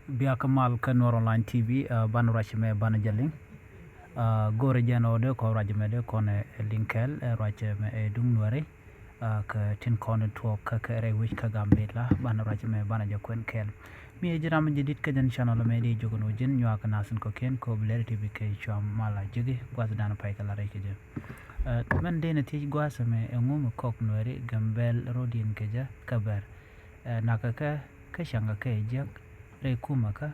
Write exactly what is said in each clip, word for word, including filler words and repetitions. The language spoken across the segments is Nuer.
Bia kä mal kä Nuɛr Online T V, ah, banɛ ruac mɛ banɛ jɛ liŋ. Ah, go̱rɛ jɛn ɔ dee kɔn ruac mɛ dee kɔn ɛ liŋ kɛɛl, ɛ ruac mɛ ɛ duŋ Nuɛri. Ah, kɛ tin kɔn tuɔɔk kä kɛ rɛy wec kä Gambila, banɛ ruac mɛ banɛ jɛ kuɛn kɛɛl. Mi ɛ ji̱ ram jɛ dit kä jɛn channel mɛ di jogin wä ji̱n nyuak kɛ nasin kɔkiɛn kɛ wä bi lɛri ti bi kɛ cuam mal a ji̱ki guath dan pay kɛ la rɛy kɛ jɛ. Ah, mɛn dee ni thiec guath mɛ ɛ ŋu mi kɔk Nuɛri Gambɛl rodiɛn kɛ jɛ kɛ bɛr. Eh, nakä kɛ kä cäŋ kɛ kɛ jiäk rɛy kumä kä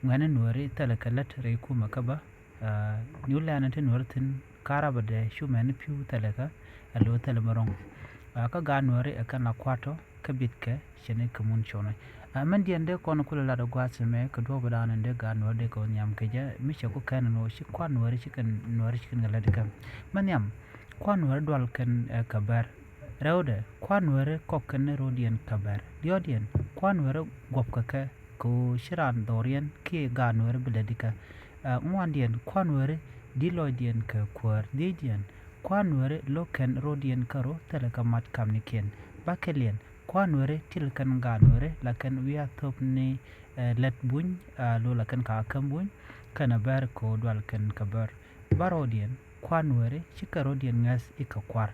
ŋuɛ̈ni Nuääri thilɛ kɛ lät rɛy kumä kä bä. Eh, New Land ti Nuääri thi̱n karabädɛ cu mɛni pi̱w thilɛ kä ɛ lo̱ thilɛ mi ro̱ŋ. Eh, kä gaat Nuääri ɛ kɛn la kua̱r tɔ kä bitkɛ cɛn i̱ kä mun cɔnɛ. Eh, mɛn diɛn dee kɔn kulɛ lat ɛ gua̱a̱th mɛ kɛ duɔ̱ɔ̱p dan in dee gaat Nuääri dee kɛ wä nhiam kɛ jɛ mi cɛ ku kɛn in wä ci kua̱r Nuääri ci kɛn Nuääri ci kɛn kɛ lät kɛ mɛ nhiam. Kua̱r Nuääri dual kɛn, eh, kɛ bɛr. Rɛwdɛ, kua̱r Nuääri kɔk kɛn ni rɔ̱diɛn kɛ bɛr. Diɔ̱ɔ̱diɛn, kua̱r Nuääri guɔ̱pkɛ kɛ kɛ ɣöö ci raan dhɔriɛn kiɛ gaat Nuääri bi lätdi kɛ. Eh, ŋuandiɛn, kua̱r Nuääri di̱t lɔcdiɛn kɛ kuäär. Dhiecdiɛn, kua̱r Nuääri lo̱k kɛn rɔ̱diɛn kärɔ̱ thilɛ kɛ mat kamnikiɛn. Bäkɛliɛn, kua̱r Nuääri til kɛn gaat Nuääri la kɛn wi̱i̱ a thop ni, eh, lät buny, eh, lo̱ la kɛn ka käm buny kɛnɛ bɛr kɛ ɣöö dual kɛn kɛ bɛr. Bärɔwdiɛn, kua̱r Nuääri cikɛ rɔ̱diɛn ŋäth i̱ kɛ kua̱r.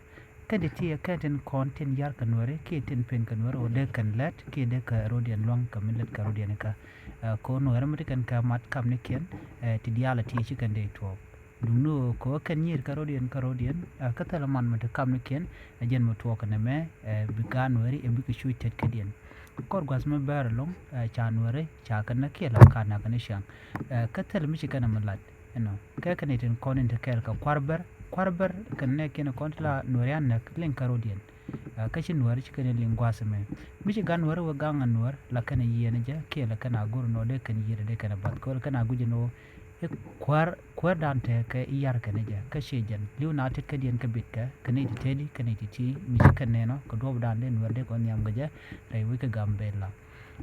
Kä di ti ɛ kɛn tin kɔn tin yar kɛ Nuääri kiɛ tin pen kɛ Nuääri ɣöö dee kɛn lät kiɛ dee kɛ rɔ̱diɛn luäŋ kɛ mi lät kɛ rɔ̱diɛn ikä. Eh, kɛ ɣöö Nuääri mi ti kɛn kɛ mat kamnikiɛn, eh, ti diaal a ti ci kɛn dee tuɔɔk. Duŋni ɣöö kɛ ɣöö kɛn nyiir kɛ rɔ̱diɛn kɛ rɔ̱diɛn, eh, kä thilɛ man mi ti kamnikiɛn, eh, jɛn mi tuɔɔk kɛ nɛmɛ, eh, bi gaat Nuääri, eh, bikɛ cuc tetkädiɛn. Kɔr gua̱th mi bɛɛr ɛlɔ̱ŋ, eh, ca Nuääri ca kɛn nä kiɛ la ka nakä ni cäŋ. Eh, kä thilɛ mi ci kɛn ɛ mi lat. Ɛnɔ kɛ kɛ ni tin kɔn in te kɛɛl kɛ kua̱r bɛr, kua̱r bɛr kɛn nɛ kiɛn kɔn ti la Nuääri a näk liŋ kärɔ̱diɛn. Ah, kä ci Nuääri ci kɛn in liŋ gua̱a̱th ɛmɛ. Mi ci gat Nuääri wä gaŋ a Nuäär la kɛn a yiɛn jɛ kiɛ la kɛn a go̱r nɔ dee kɛn yiɛn dee kɛn a bath kɛ wä la kɛn a guic nɔ. I̱ kuäär, kuäär dan te kɛ i̱ yar kɛn jɛ kä ciɛ jɛn li̱w na tet kädiɛn kä bitkɛ kɛ ni ti tedi kɛ ni ti ti mi ci kɛn nɛnɔ kɛ duɔ̱p dan dee Nuäär dee kɔn nhiam kɛ jɛ rɛy wec kä Gambila.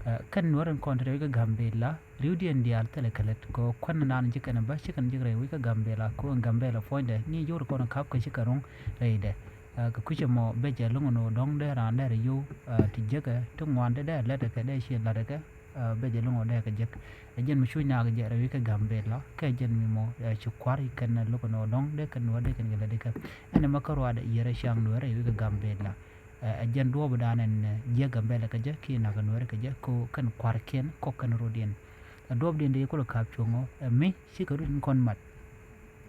Eh, kɛn Nuäär in kɔn te rɛy wec kä Gambila, riwdiɛn diaal thilɛ kɛ lät kɛ ɣöö kuän naan ji̱ kɛn bä ci kɛn ji̱ rɛy wec kä Gambila kɛ ɣöö Gambila puɔ̱nydɛ ni jor kɔn ka̱p kɛ ci kɛ ro̱ŋ rɛydɛ. Eh, kɛ kui̱cɛ mɔ bɛ jɛ lo̱ŋ ni ɣöö dɔ̱ŋ dee raan dee rɛ yio̱w, eh, ti jiäkɛ ti ŋuan dee dee lät kɛ dee ci lat kɛ, eh, bɛ jɛ lo̱ŋ ɣöö dee kɛ jiäk. Ɛ jɛn mi cuc nak jɛ rɛy wec kä Gambila kɛ jɛn mi mɔ, eh, ci kua̱r kɛn lo̱k ni ɣöö dɔ̱ŋ dee kɛn Nuäär dee kɛn kɛ lät kɛ. Ɛn ɛmɛ kä ruaadɛ yiɛrɛ ciaŋ Nuäär rɛy wec kä Gambila. Ɛ, ɛ jɛn duɔ̱ɔ̱p dan ɛn, ɛ, jiäk Gambɛlɛ kɛ jɛ kiɛ nakä Nuääri kɛ jɛ ko kɛn kua̱rkiɛn kɔk kɛn rɔ̱diɛn. Ɛ duɔ̱ɔ̱pdiɛn dee kulɛ ka̱p cuɔ̱ŋɔ, ɛ mi cikɛ rɔ̱diɛn kɔn mat.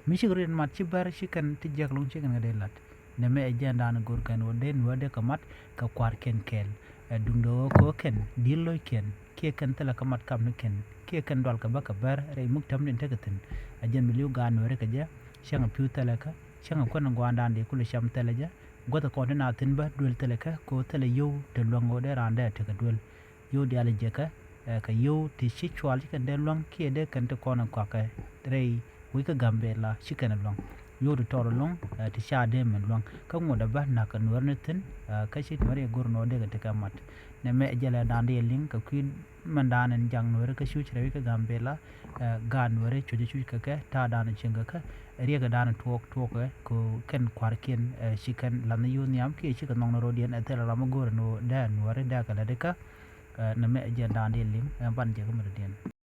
Mi cikɛ rɔ̱diɛn mat ci bär ci kɛn ti jiäk lo̱ŋ ci kɛn kɛ dee la̱t. Nɛmɛ ɛ jɛn dan go̱r kɛn wä dee Nuäär dee kɛ mat kɛ kua̱rkiɛn kɛɛl. Ɛ duundɛ ɣöö kɛ kɛn di̱t lo̱ckiɛn kiɛ kɛn thilɛ kɛ mat kamnikiɛn kiɛ kɛn dual kɛ bä kɛ bär rɛy muk tämdiɛn tekɛ thi̱n. Ɛ jɛn mi li̱w gaat Nuääri kɛ jɛ cäŋɛ pi̱w thilɛ kä cäŋɛ kuän gua̱a̱ndan dee kulɛ cam thilɛ jɛ. Guäth kɔn ti na thi̱n bä duel thilɛ kä ko thilɛ yio̱w te luäŋ ɣöö dee raan dee tekɛ duel. Yio̱w diaal jiɛkä, ɛ, kɛ yio̱w ti ci cual ci kɛn dee luäŋ kiɛ dee kɛn ti kɔn in kɔakɛ rɛy wec kä Gambila ci kɛn luäŋ. Yio̱w ti tɔɔr luäŋ, ɛ, ti ca dee min luäŋ. Kä ŋuɔ̱t ɛ bä nakä Nuäär ni thi̱n, ɛ, kä ci Nuäär yɛ go̱r nɔ dee kɛ tekɛ mat. Nɛmɛ ɛ jɛlɛ daan dee liŋ kɛ kui̱ mɛn daan in jaŋ Nuääri kä cuc rɛy wec kä Gambila. Ɛ, gaat Nuääri cuc cuc kɛ kɛ ta̱a̱ dan cieŋ kɛ kɛ riɛk dan tuɔɔk tuɔɔk kɛ ko kɛn kua̱rkiɛn, ɛ, ci kɛn lath ni yio̱w nhiam kiɛ cikɛ nhɔk ni rɔ̱diɛn ɛ thilɛ ram mi go̱o̱rɛ ni ɣöö dee Nuääri dee kɛ lät ikä. Ɛ, nɛmɛ ɛ jɛn dan dee liŋ ɛ ban jɛ kä mi rɔ̱diɛn.